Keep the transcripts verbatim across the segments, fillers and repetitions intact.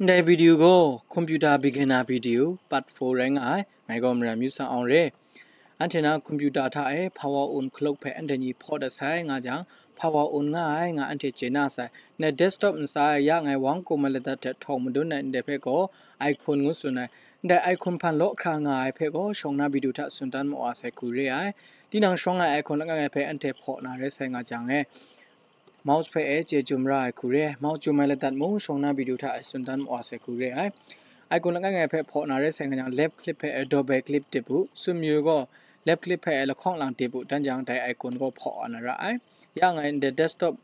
Ndai video gaw computer beginner video part four rai nga ai. Ngai gaw Maram Yu Sang Awng re. Anhte na computer hta e power on clock hpe anhte ni hpaw dat sai nga jang, power on nga ai nga anhte chye na sai. Ndai desktop ntsa e ya ngai wang kawm ai ladat hte htawng madun ai ndai hpe gaw icon ngu tsun ai. Ndai icon hpan law hkra nga ai hpe gaw shawng na video hta tsun dan mawa sai hku re ai. Tinang shawng ai icon langai ngai hpe anhte hpaw na rai sai nga jang e, mouse hpe e chye jum ra ai hku re ai. Mouse jum ai ladat mung shawng na video hta e tsun dan mawa sai hku re ai. Icon langai ngai hpe hpaw na rai sai nga jang, left click hpe e double click dip u. Tsun mayu gaw, left click hpe e lahkawng lang dip u, dan jang dai icon gaw hpaw wa na ra ai. Ya ngai ndai desktop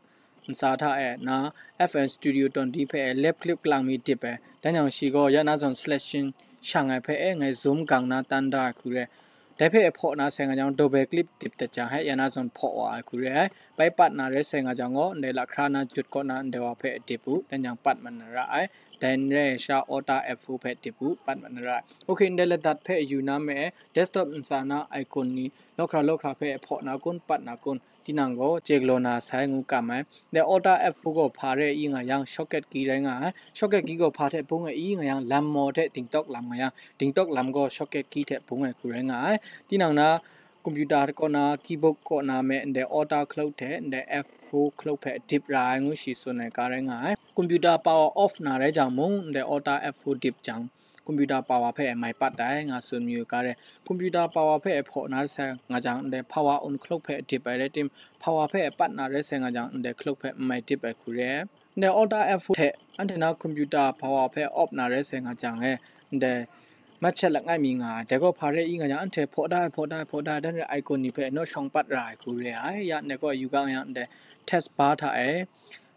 ntsa hta e na F L Studio twenty hpe e left click lang mi dip ai, dan jang shi gaw ya na zawn selection shang ai hpe e ngai zoom gang na tan da ai hku re ai. Dai hpe e hpaw na sai nga jang, double click dip dat jang, hai ya na zawn hpaw wa ai hku re ai. Bai pat na rai sai nga jang gaw, ndai lahkra na jut kaw na ndai wa hpe e dip u, dan jang pat mat na ra ai. Dai n rai sha, Alt F four hpe dip u, pat mat na ra ai. Ok, ndai ladat hpe yu na me e, desktop ntsa na icon ni, law hkra law hkra hpe e hpaw na kun, pat na kun, tinang gaw chye galaw na sai ngu kam ai. Ndai Alt F four gaw hpa re i nga yang, shortcut key rai nga ai. Shortcut key gaw hpa hte bung e i nga yang, lam maw hte dingtawk lam nga yang, dingtawk lam gaw shortcut key hte bung ai hku rai nga ai. Tinang na computer kaw na, keyboard kaw na me ndai Alt clock hte ndai F four clock hpe dip ra ai ngu shi tsun ai ga rai nga ai. Computer power off na rai jang mung, ndai Alt F four dip jang, computer power hpe mai pat ai nga tsun mayu ga re. Computer power hpe hpaw na sai nga jang, ndai power on clock hpe dip ai rai tim, power hpe pat na rai sai nga jang, ndai clock hpe mai dip ai hku re ai. Ndai Alt F four hte anhte na computer power hpe off na rai sai nga jang e, ndai mat shat langai mi nga ai. Dai gaw hpa re i nga jang, anhte hpaw da ai, hpaw da ai, hpaw da ai, dan re icon ni hpe naw shawng pat ra ai hku re ai. Ya ndai gaw yu ga nga yang, ndai task bar hta e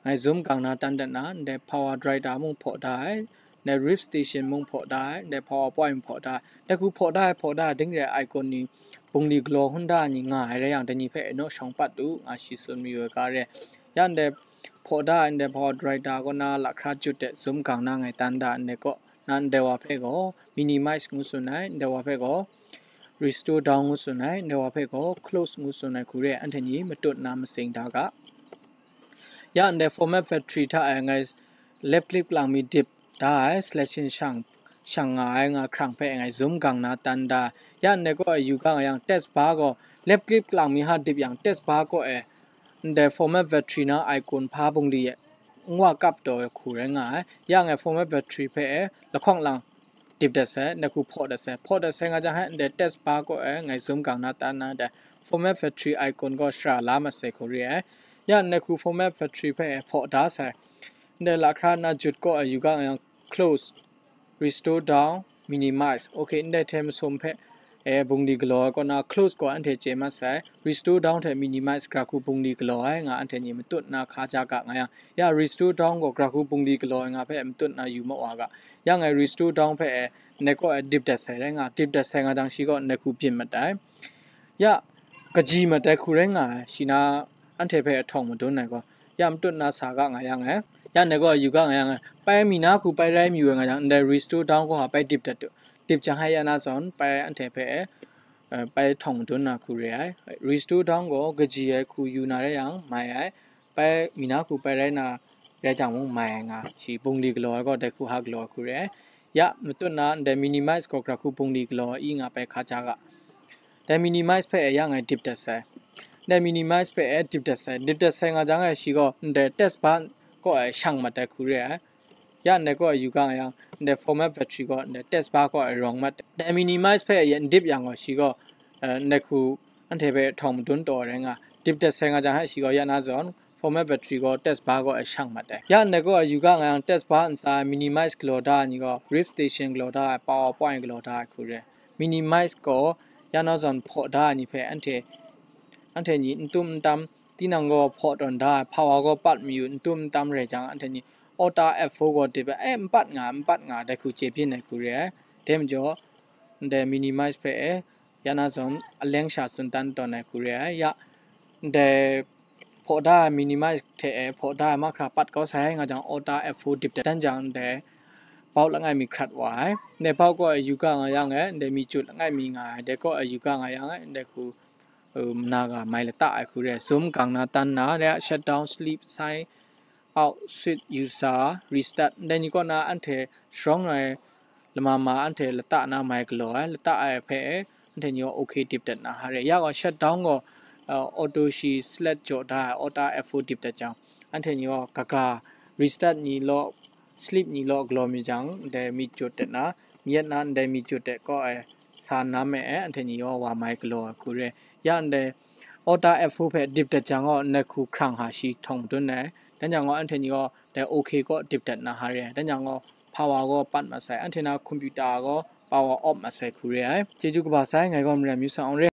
ngai zoom gang na tan dat na, ndai power driver mung hpaw da ai, ndai riff station mung hpaw da ai, ndai power point mung hpaw da ai, ndai hku hpaw da ai, hpaw da ai, ding re ai icon ni, bungli galaw hkun da ai ni nga ai rai yang, dai ni hpe naw shawng pat u, nga shi tsun mayu ai ga re. Ya ndai hpaw da ai, ndai power driver kaw na lahkra jut de zoom gang na ngai tan da ai, ndai kaw na ndai wa hpe gaw minimize ngu tsun ai, ndai wa hpe gaw restore down ngu tsun ai, ndai wa hpe gaw close ngu tsun ai hku re ai, anhte ni matut na matsing da ga. Ya ndai format factory hta e ngai left click lang mi dip da ai, selection shang, shang nga ai nga hkrang hpe ngai zoom gang na tan da ai. Ya ndai kaw e yu ga nga yang, task bar gaw left click lang mi ha dip yang, task bar kaw e ndai format factory na icon hpa bungli e n wa kap taw ai hku rai nga ai. Ya ngai format factory hpe e lahkawng lang dip dat sai, ndai hku hpaw dat sai. Hpaw dat sai nga jang, hai ndai task bar kaw e ngai zoom gang na tan na, dai format factory icon gaw shara la mat sai hku re ai. Ya ndai hku format factory hpe e hpaw da sai. Ndai lahkra na jut kaw e yu ga nga yang, close, restore down, minimize. Ok, ndai hte masum hpe e bungli galaw ai kaw na, close gaw anhte chye mat sai, restore down hte minimize gra hku bungli galaw ai nga anhte ni matut na hka ja ga nga yang, ya restore down gaw gra hku bungli galaw ai nga hpe matut na yu ma wa ga. Ya ngai restore down hpe e ndai kaw e dip dat sai rai nga, dip dat sai nga jang shi gaw ndai hku byin mat ai. Ya, kaji mat ai hku rai nga ai, shi na anhte hpe ahtawng madun ai gaw, ya matut na sa ga nga yang e. Ya ndai gaw yu ga nga yang e, pai mi na hku pai rai mayu ai nga jang, ndai restore down gaw ha pai dip dat u. Dip jang hai ya na zawn, pai anhte hpe, eh, pai htawng madun na hku re ai. Restore down gaw kaji ai hku yu na rai yang, mai ai. Pai mi na hku pai rai na rai jang mung, mai ai nga, shi bungli galaw ai gaw, dai hku ha galaw ai hku re ai. Ya, matut na ndai minimize gaw gra hku bungli galaw ai i nga pai hka ja ga. Dai minimize hpe e ya ngai dip dat sai. Dai minimize hpe e dip dat sai. Dip dat sai nga jang e shi gaw ndai task bar kaw e shang mat ai hku re ai. Ya ndai kaw e yu ga nga yang, ndai format factory gaw ndai task bar kaw e rawng mat ai. Dai minimize hpe e n dip yang gaw shi gaw, eh, ndai hku anhte hpe htawng madun taw ai rai nga. Dip dat sai nga jang hai shi gaw ya na zawn, format factory gaw task bar kaw e shang mat ai. Ya ndai kaw e yu ga nga yang, task bar ntsa e minimize galaw da ai ni gaw, riff station galaw da ai, power point galaw da ai hku re ai. Minimize gaw ya na zawn hpaw da ai ni hpe anhte, anhte ni n tum n tam, tinang gaw hpaw tawn da ai, power gaw pat mayu n tum n tam rai jang, anhte ni Alt F four gaw dip ai, eh, n pat nga, n pat nga, dai hku chye byin ai hku re ai. Dai majaw, ndai minimize hpe e, ya na zawn aleng sha tsun dan tawn ai hku re ai. Ya, ndai hpaw da ai minimize hte e hpaw da ai mahkra pat kau sai nga jang, Alt F four dip dan jang, ndai bau langai mi hkrat wa ai. Ndai bau kaw e yu ga nga yang e, ndai mi chyu langai mi nga ai, dai kaw e yu ga nga yang e, ndai hku, uh, mana ga mai lata ai hku re ai. Zoom gang na tan na, dai a shutdown, sleep, sign, out, switch, user, restart, ndai ni kaw na anhte sharawng ai lama ma anhte lata na mai galaw ai, lata ai hpe anhte ni gaw OK dip dat na hare. Ya gaw shutdown gaw, uh, auto shi select jaw da ai, auto F four dip dat jang, anhte ni gaw kaga restart ni law, sleep ni law galaw mi jang, ndai mi jut dat na, mi yet na ndai mi jut dat kaw ai, sa nam me e, anhte ni gaw wa mai galaw ai hku re. Ya ndai auto F four hpe dip dat jang gaw, ndai hku hkrang ha shi htawng dun ai. Dan jang gaw, anhte ni gaw dai OK kaw dip dat na hare. Dan jang gaw, power gaw pat masai. Anhte na computer gaw power off masai hku re ai. Chyeju kaba sai, ngai gaw Maria Myu Sa Awng re.